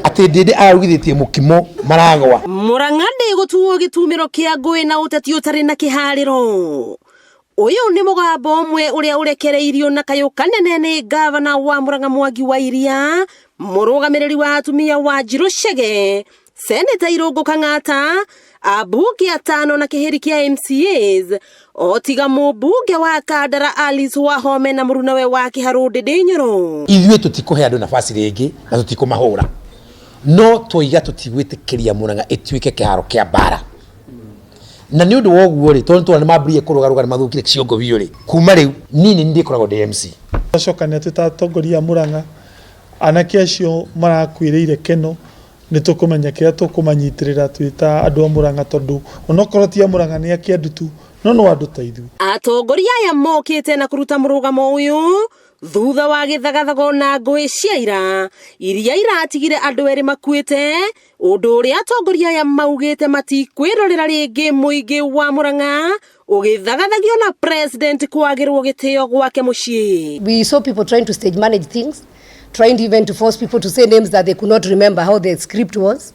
Atĩ Ndĩndĩ ararugithĩtie mũkimo maragwa. Murang'a ndĩgũtuo gĩtumĩro kĩa ngũĩ na ũteti ũtarĩ na kĩharĩro. Ũyũ nĩ mũgambo ũmwe ũrĩa ũrekereirio na kayũ kanene nĩ ngavana wa Murang'a Mwangi wa Iria, mũrũgamĩrĩri wa atumia wa Njirũ Chege, Seneta Irũngũ Kang'ata, ambunge atano na kĩhĩri kĩa MCAs, o tiga mũmbunge wa Kandara Alice Wahome na mũrunawe wa Kĩharũ Ndĩndĩ Nyoro. Ithuĩ tũtikũhe andũ nafasi rĩngĩ na tũtikũmahũra, no twoiga tũtigwĩtĩkĩria Murang'a ĩtuĩke kĩharo kĩa mbara. Na nĩ ũndũ wa ũguo rĩ, tondũ nĩtwona nĩmambĩrĩirie kũrũgarũga nĩmathũkire ciongo biũ rĩ, kuma rĩu niĩ nĩ niĩ ndĩkoragwo ndĩ MC. Twacokania twĩ ta atongoria a Murang'a, anake acio marakuĩrĩire Keno, nĩ tũkũmenya kĩrĩa tũkũmanyitĩrĩra twĩ ta andũ a Murang'a tondũ onokorwo ti a Murang'a nĩ a Kĩandu tu, no no andũ ta ithuĩ. Atongoria aya mokĩte na kũruta mũrũgamo ũyũ thutha wa gĩthagathago na ngũĩ cia ira iria iratigire andũ erĩ makuĩte, ũndũ ũrĩa atongoria aya maugĩte matikwĩrorera rĩngĩ mũingĩ wa Murang'a ũgĩthagathagio na president kwagĩrwo gĩtĩo gwake mũciĩ. We saw people trying to stage manage things, trying even to force people to say names that they could not remember how the script was.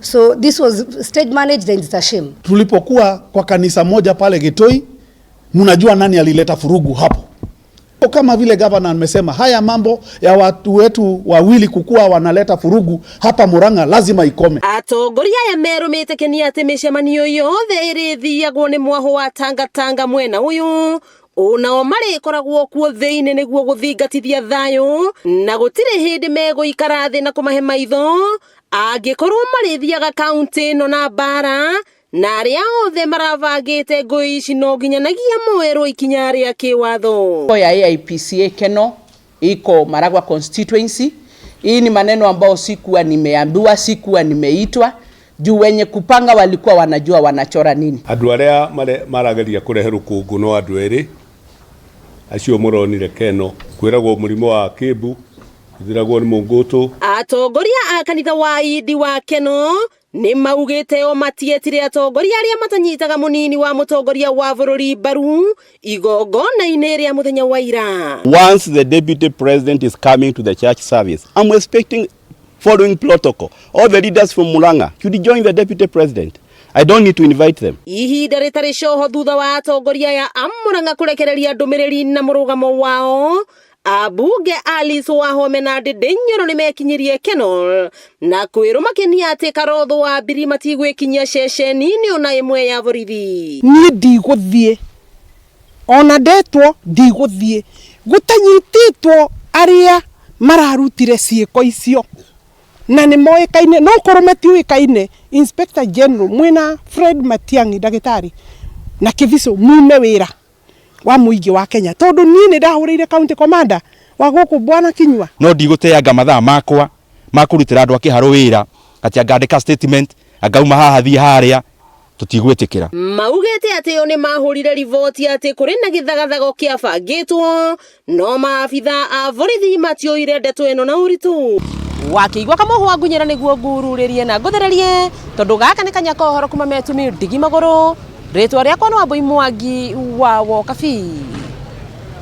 So this was stage managed and it's a shame. Tulipokuwa kwa kanisa moja pale Gitoi, mnajua nani alileta furugu hapo. Kama vile governor amesema, haya mambo ya watu wetu wawili kukua wanaleta furugu hapa Murang'a lazima ikome. Atongoria aya merũmĩte kenia atĩ mĩcemanio yothe ĩrĩthiagwo nĩ mwahũ wa tangatanga mwena ũyũ onao marĩkoragwo kuo thĩinĩ nĩguo gũthingatithia thayũ na gũtirĩ hĩndĩ megũikara thĩ na kũmahe maitho angĩkorwo marĩthiaga kaunti ĩno na mbara na arĩa othe marabangĩte ngũĩ ici no nginyanagia moerwo ikinya rĩa kĩwatho. Ya AIPCA Keno iko Maragua constituency. Hii ni maneno ambao sikuwa nimeambiwa, sikuwa nimeitwa, juu wenye kupanga walikuwa wanajua wanachora nini. Andũ arĩa marageria kũrehe rũkũngũ no andũ erĩ acio mũronire Keno kwĩragwo mũrimũ wa kĩmbu ũthiragwo nĩ mũngũtũ. Atongoria a kanitha wa Idi wa Keno nĩ maugĩte o matietire atongoria arĩa matanyitaga mũnini wa mũtongoria wa bũrũri mbaru igongona-inĩ rĩa mũthenya wa ira. Once the deputy president is coming to the church service, I'm expecting following protocol. All the leaders from Murang'a should join the deputy president. I don't need to invite them. Ihinda rĩtarĩ coho thutha wa atongoria aya a Murang'a kũrekereria ndũmĩrĩri na mũrũgamo wao, ambunge Alice Wahome na Ndĩndĩ Nyoro nĩmekinyirie Kenol na kwĩrũmakenia atĩ Karotho wa Mbiri matigwĩkinyia ceceni-inĩ ona ĩmwe ya borithi. Niĩ ndigũthiĩ ona ndetwo ndigũthiĩ gũtanyitĩtwo arĩa mararutire ciĩko icio na nĩ moĩkaine, no korwo matiũĩkaine. Inspector General mwĩna Fred Matiang'i ndagĩtarĩ na Kĩbicũ mume wĩra wa mũingĩ wa Kenya tondũ niĩ nĩ ndahũrĩire county commander wa gũkũ Bwana Kinyua. No ndigũteanga mathaa makwa ma kũrutĩra andũ a Kĩharũ wĩra atĩ angandĩka statement angauma haha thiĩ harĩa, tũtigwĩtĩkĩra. Maugĩte atĩ o nĩ mahũrire riboti atĩ kũrĩ na gĩthagathago kĩabangĩtwo no maabitha a borithi matioire ndeto ĩno na ũritũ. Wakĩigua kamũhwa ngunyĩra nĩguo ngururĩrie na ngũthererie tondũ gaka nĩ kanya ka ũhoro kuma metumi ndigi magũrũ. Rĩtwa rĩakwa nĩ Wambui Mwangi wa Wokabi.